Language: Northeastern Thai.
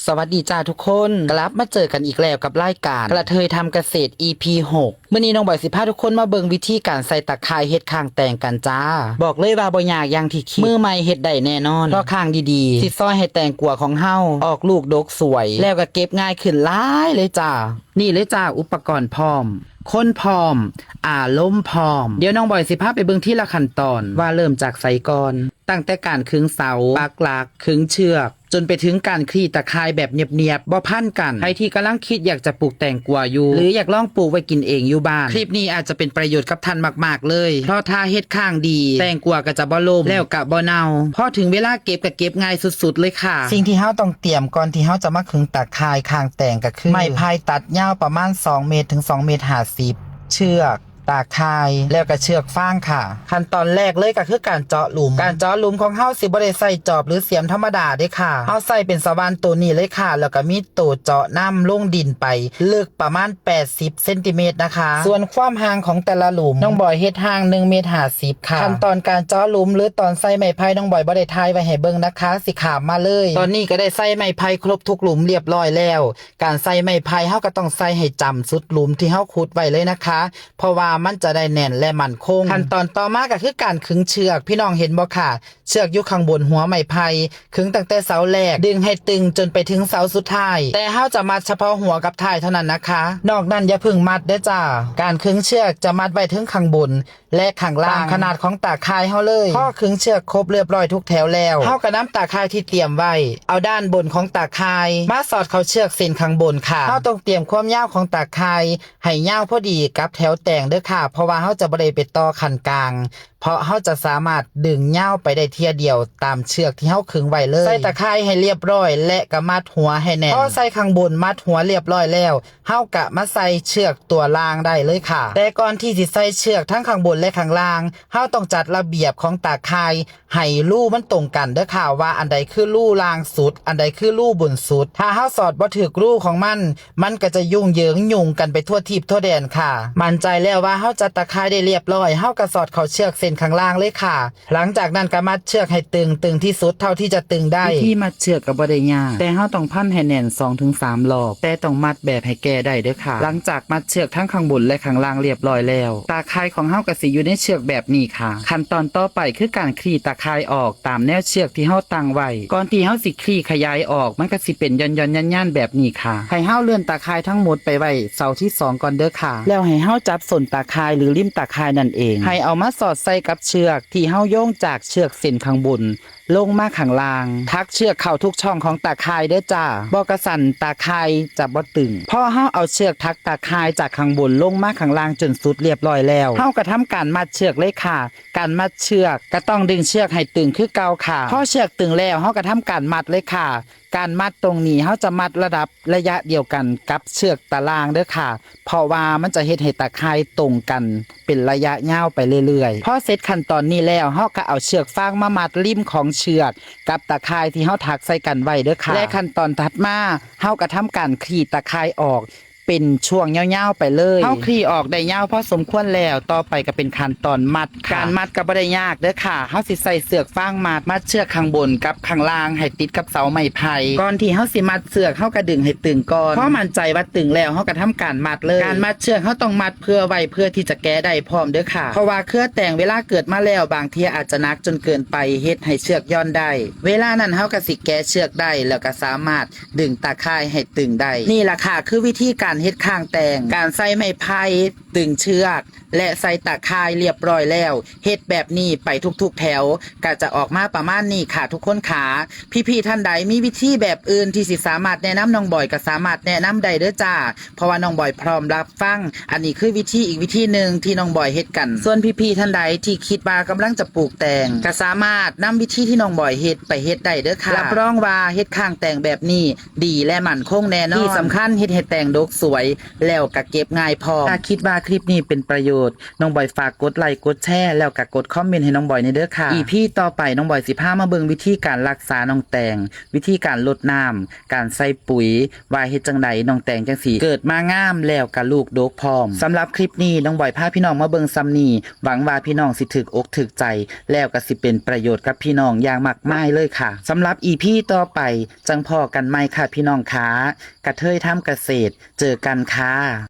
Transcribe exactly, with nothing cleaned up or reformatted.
สวัสดีจ้าทุกคน กลับมาเจอกันอีกแล้วกับรายการกระเทยทำเกษตร อีพี หก มื้อนี้น้องบอยสิพาทุกคนมาเบิ่งวิธีการใส่ตะข่ายเฮ็ดข้างแตงกันจ้า บอกเลยว่าบ่ยากอย่างที่คิด มือใหม่เฮ็ดได้แน่นอน เพราะข้างดีๆ สิซอยให้แตงกวาของเฮาออกลูกดกสวย แล้วก็เก็บง่ายขึ้นหลายเลยจ้า นี่เลยจ้า อุปกรณ์พร้อม คนพร้อม อารมณ์พร้อม เดี๋ยวน้องบอยสิพาไปเบิ่งทีละขั้นตอน ว่าเริ่มจากไสก่อน ตั้งแต่การขึงเสา ปักหลัก ขึงเชือก จนไปถึงการคลี่ตะข่ายแบบเนียบๆ บ่พันกัน ใครที่กำลังคิดอยากจะปลูกแตงกวาอยู่ หรืออยากลองปลูกไว้กินเองอยู่บ้าน คลิปนี้อาจจะเป็นประโยชน์กับท่านมากๆ เลย เพราะถ้าเฮ็ดข้างดี แตงกวาก็จะบ่ล้ม แล้วก็บ่เน่า พอถึงเวลาเก็บก็เก็บง่ายสุดๆ เลยค่ะ สิ่งที่เฮาต้องเตรียมก่อนที่เฮาจะมาขึงตะข่ายข้างแตงก็คือ ไม้ไผ่ตัดยาวประมาณ สองเมตร ถึง สองเมตรห้าสิบ เชือก ตาข่าย แล้วก็เชือกฟางค่ะ ขั้นตอนแรกเลยก็คือการเจาะหลุม การเจาะหลุมของเฮาสิบ่ได้ใส่จอบหรือเสียมธรรมดาเด้ค่ะ เฮาใส่เป็นสว่านตัวนี้เลยค่ะ แล้วก็มีตัวเจาะนำลงดินไป ลึกประมาณ แปดสิบ เซนติเมตรนะคะ ส่วนความห่างของแต่ละหลุม น้องบอยเฮ็ดห่าง หนึ่งเมตรห้าสิบ ค่ะ ขั้นตอนการเจาะหลุมหรือตอนใส่ไม้ไผ่ น้องบอยบ่ได้ถ่ายไว้ให้เบิ่งนะคะ สิข้ามมาเลย ตอนนี้ก็ได้ใส่ไม้ไผ่ครบทุกหลุมเรียบร้อยแล้ว การใส่ไม้ไผ่เฮาก็ต้องใส่ให้จ้ำสุดหลุมที่เฮาขุดไว้เลยนะคะ เพราะว่ามันจะได้แน่นและมั่นคง ขั้นตอนต่อมาก็คือการขึงเชือก พี่น้องเห็นบ่ค่ะ เชือกอยู่ข้างบนหัวไม้ไผ่ ขึงตั้งแต่เสาแรก ดึงให้ตึงจนไปถึงเสาสุดท้าย แต่เฮาจะมัดเฉพาะหัวกับท้ายเท่านั้นนะคะ นอกนั้นอย่าเพิ่งมัดเด้อจ้า การขึงเชือกจะมัดไว้ถึงข้างบน และข้างล่าง ตามขนาดของตาข่ายเฮาเลย พอขึงเชือกครบเรียบร้อยทุกแถวแล้ว เฮาก็นำตาข่ายที่เตรียมไว้ เอาด้านบนของตาข่ายมาสอดเข้าเชือกเส้นข้างบนค่ะ เฮาต้องเตรียมความยาวของตาข่ายให้ยาวพอดีกับแถวแตงเด้อค่ะ เพราะว่าเฮาจะบ่ได้ไปต่อขั้นกลาง เพราะเฮาจะสามารถดึงยาวไปได้เทื่อเดียวตามเชือกที่เฮาขึงไว้เลย ใส่ตาข่ายให้เรียบร้อย และก็มัดหัวให้แน่น พอใส่ข้างบนมัดหัวเรียบร้อยแล้ว เฮากะมาใส่เชือกตัวล่างได้เลยค่ะ แต่ก่อนที่สิใส่เชือกทั้งข้างบนและข้างล่าง เฮาต้องจัดระเบียบของตาข่ายให้รูมันตรงกันเด้อค่ะ ว่าอันใดคือรูล่างสุด อันใดคือรูบนสุด ถ้าเฮาสอดบ่ถูกรูของมัน มันก็จะยุ่งเหยิงยุ่งกันไปทั่วทีปทั่วแดนค่ะ มั่นใจแล้วว่าเฮาจัดตาข่ายได้เรียบร้อย เฮาก็สอดเข้าเชือกเส้นข้างล่างเลยค่ะ หลังจากนั้นก็มัดเชือกให้ตึง ตึงที่สุดเท่าที่จะตึงได้ วิธีมัดเชือกก็บ่ได้ยาก แต่เฮาต้องพันให้แน่นสองถึงสามรอบ แต่ต้องมัดแบบให้แก่ได้เด้อค่ะ หลังจากมัดเชือกทั้งข้างบนและข้างล่างเรียบร้อยแล้ว ตาข่ายของเฮาก็สิอยู่ในเชือกแบบนี้ค่ะ ขั้นตอนต่อไปคือการคลี่ตาข่ายออกตามแนวเชือกที่เฮาตั้งไว้ ก่อนที่เฮาสิคลี่ขยายออก มันก็สิเป็นหย่อนๆ ย่านๆ แบบนี้ค่ะ ให้เฮาเลื่อนตาข่ายทั้งหมดไปไว้เสาที่สองก่อนเด้อค่ะ แล้วให้เฮาจับส้นตาข่ายหรือริมตาข่ายนั่นเอง ให้เอามาสอดใส่กับเชือกที่เฮาโยงจากเชือกเส้นข้างบน ลงมาข้างล่าง ถักเชือกเข้าทุกช่องของตาข่ายเด้อจ้า บ่กะซั้นตาข่ายจะบ่ตึง พอเฮาเอาเชือกถักตาข่ายจากข้างบนลงมาข้างล่างจนสุดเรียบร้อยแล้ว เฮาก็ทำการมัดเชือกเลยค่ะ การมัดเชือกก็ต้องดึงเชือกให้ตึงคือเก่าค่ะ พอเชือกตึงแล้ว เฮาก็ทำการมัดเลยค่ะ การมัดตรงนี้เฮาจะมัดระดับระยะเดียวกันกับเชือกตาล่างเด้อค่ะ เพราะว่ามันจะเฮ็ดให้ตาข่ายตรงกันเป็นระยะยาวไปเรื่อยๆ พอเสร็จขั้นตอนนี้แล้ว เฮาก็เอาเชือกฟางมามัดริมของเชือกกับตาข่ายที่เฮาถักใส่กันไว้เด้อค่ะ และขั้นตอนถัดมา เฮาก็ทำการคลี่ตาข่ายออกเป็นช่วงยาวๆไปเลย เฮาคลี่ออกได้ยาวพอสมควรแล้ว ต่อไปก็เป็นขั้นตอนมัดค่ะ การมัดก็บ่ได้ยากเด้อค่ะ เฮาสิใส่เชือกฟางมัด มัดเชือกข้างบนกับข้างล่างให้ติดกับเสาไม้ไผ่ ก่อนที่เฮาสิมัดเชือก เฮาก็ดึงให้ตึงก่อน พอมั่นใจว่าตึงแล้ว เฮาก็ทำการมัดเลย การมัดเชือกเฮาต้องมัดเผื่อไว้เพื่อที่จะแกะได้พร้อมเด้อค่ะ เพราะว่าเครือแตงเวลาเกิดมาแล้ว บางเทื่ออาจจะหนักจนเกินไป เฮ็ดให้เชือกหย่อนได้ เวลานั้นเฮาก็สิแกะเชือกได้ แล้วก็สามารถดึงตาข่ายให้ตึงได้ นี่ล่ะค่ะ คือวิธีการเฮ็ดข้างแตง การใส่ไม้ไผ่ ตึงเชือก และใส่ตาข่ายเรียบร้อยแล้ว เฮ็ดแบบนี้ไปทุกๆแถว ก็จะออกมาประมาณนี้ค่ะทุกคนค่ะ พี่ๆท่านใดมีวิธีแบบอื่นที่สิสามารถแนะนำน้องบอยก็สามารถแนะนำได้เด้อจ้า เพราะว่าน้องบอยพร้อมรับฟัง อันนี้คือวิธีอีกวิธีหนึ่งที่น้องบอยเฮ็ดกัน ส่วนพี่ๆท่านใดที่คิดว่ากำลังจะปลูกแตง ก็สามารถนำวิธีที่น้องบอยเฮ็ดไปเฮ็ดได้เด้อค่ะ รับรองว่าเฮ็ดข้างแตงแบบนี้ดีและมั่นคงแน่นอน ที่สำคัญเฮ็ดให้แตงดกสวย แล้วก็เก็บง่ายพร้อม ถ้าคิดว่า คลิปนี้เป็นประโยชน์ น้องบอยฝากกดไลค์กดแชร์แล้วก็กดคอมเมนต์ให้น้องบอยแหน่เด้อค่ะ อีพีต่อไปน้องบอยสิพามาเบิ่งวิธีการรักษาน้องแตง วิธีการรดน้ำ การใส่ปุ๋ย ว่าเฮ็ดจั่งใดน้องแตงจั่งสิเกิดมางามแล้วก็ลูกดกพร้อม สำหรับคลิปนี้น้องบอยพาพี่น้องมาเบิ่งส่ำนี้ หวังว่าพี่น้องสิถูกอกถูกใจ แล้วก็สิเป็นประโยชน์กับพี่น้องอย่างมากมายเลยค่ะ สำหรับอีพีต่อไปจั่งพ้อกันใหม่ค่ะพี่น้องค่ะ กระเทยทำเกษตร เจอกันค่ะ